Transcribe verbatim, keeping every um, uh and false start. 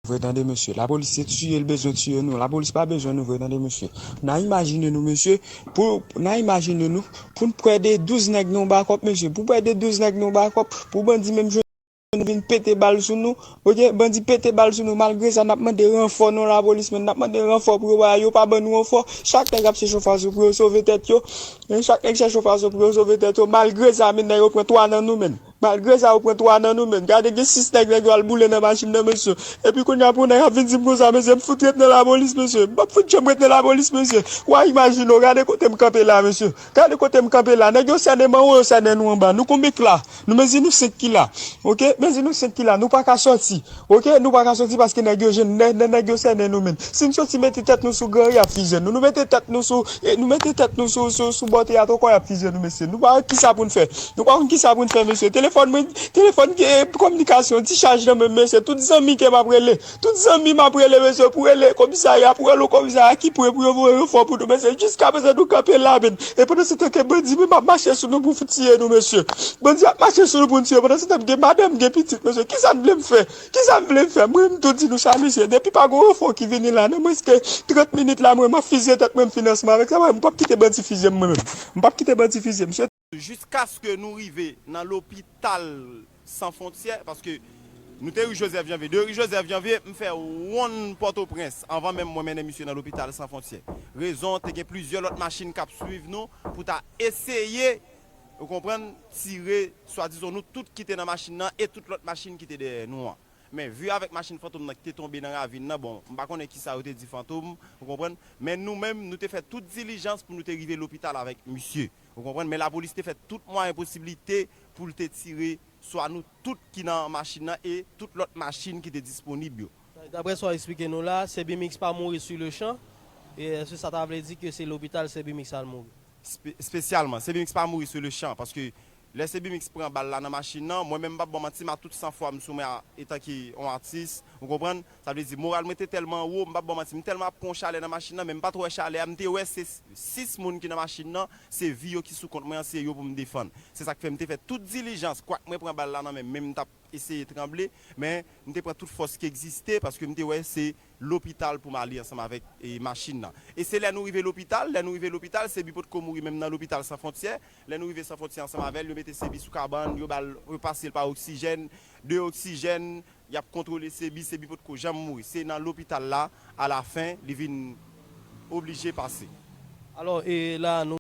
vre, tande, mesye. Lapolis se tiye l bezwen tiye nou. Lapolis pa bezwen nou vre, tande, mesye. N a imajine nou, mesye, pou, n a imajine nou, pou n pran de douz nèg nan yon bakòp, mesye. Pou pran de douz nèg nan yon bakòp, pou bandi menm jwenn vin pete bal sou nou, oke, bandi pete bal sou nou, malgre sa, n ap mande ranfò nan lapolis, men n ap mande ranfò pou yo ba, yo pa ban nou ranfò. Chak nèg ap chèche yon fason pou yo sove tèt yo, men chak nèg chèche yon fason pou yo sove tèt yo, malgre sa, men nèg yo pran twa nan nou, men. Malgre sa, yo pran twa nan nou, men. Gade, gen sis nèg, nèg yo al boule nan machin nan, mesye. Epi kounye a, pou nèg ap vin di m konsa, mesye, m fout ret nan lapolis, mesye. M p ap fout janm ret nan lapolis, mesye. W a imajine w, gade kote m kanpe la, mesye. Gade kote m kanpe la. Nèg yo sènen m anwo, yo sènen nou anba. Nou konbyen k la? Nou mezi nou senk ki la. Oke? Mezi nou senk ki la. Nou pa ka sòti. Oke? Nou pa ka sòti paske nèg yo jwenn, nè, nè, nèg yo sènen nou, men. Si n sòti mete tèt nou sou gran, y ap fizye nou. Nou mete tèt nou sou, e, nou mete tèt nou sou, sou, sou bòte a, tokò y ap fizye nou, mesye. Nou pa wè kisa pou n fè. Nou pa konn kisa pou n fè, mesye. Telefòn mwen, telefòn, e, kominikasyon, ti chaj nan men m, mesye. Tout zanmi ke m ap rele. Tout zanmi m ap rele, mesye, pou rele komisarya, pou rele komisarya ki pre pou yo voye ranfò pou nou, mesye. Jiskaprezan, nou kanpe la, men. E pandan se tan ke bandi menm ap mache sou nou pou tiye nou, mesye. Bandi ap mache sou nou pou n tiye. Pandan se tan, m gen madanm, m gen pitit, mesye. Kisa n vle m fè? Kisa n vle m fè? Mwen, m tou di nou sa, mesye. Depi pa gen ranfò ki vini la, nan mwens ke trant minit la, mwen, m ap fizye tèt mwen, m fini ansanm avèk sa. Mwen, m p ap kite bandi fizye m, mwen menm. M p ap kite bandi fizye m. Se jiskaske nou rive nan lopital San Fwontyè, paske nou te ri Jozèf Janvye. De ri Jozèf Janvye, m fè wonn Pòtoprens anvan menm mwen mennen misye nan lopital San Fwontyè. Rezon, te gen plizyè lòt machin k ap swiv nou pou ta eseye, ou konprann, tire swadizan nou tout ki te nan machin nan e tout lòt machin ki te dèyè nou an. Men vi avèk machin Fantom nan ki te tonbe nan ravin nan, bon, m pa konnen kisa yo te di Fantom, ou konprann, men nou menm, nou te fè tout dilijans pou nou te rive lopital avèk misye. Ou konprann? Men lapolis te fè tout mwayen posiblite pou l te tire swa nou tout ki nan machin nan e tout lòt machin ki te disponib yo. Daprè sa w eksplike nou la, Sebimix pa mouri sou le chan. E èske sa ta vle di ke se lopital Sebimix al mouri? Spe-, espesyalman, Sebimix pa mouri sou le chan, paske lè Sebimix pran bal la nan machin nan, mwen menm m p ap ba w manti, m a tout san fwa m sou mwen a, etanke yon atis, ou konprann? Sa vle di, moral mwen te tèlman wo, m p ap ba w manti, m tèlman ap pran yon chalè nan machin nan, men m pa t wè chalè a, m te wè se sis moun ki nan machin nan, se vi yo ki sou kont mwen an, se yo pou m defann. Se sa k fè m te fè tout dilijans, kwak mwen pran bal la nan men m, men m t ap eseye tranble, men m te pran tout fòs ki egziste, paske m te wè se lopital pou m ale ansanm avèk, e, machin nan. E se lè nou rive lopital, lè nou rive lopital, Sebi potko mouri menm nan lopital San Fwontyè. Lè nou rive San Fwontyè ansanm avè l, yo mete Sebi sou kabann, yo ba l, yo pase l pa oksijèn, de oksijèn, y ap kontwole Sebi, Sebi potko janm mouri. Se nan lopital la, alafen, li vin oblije pase. Alò, e la, nou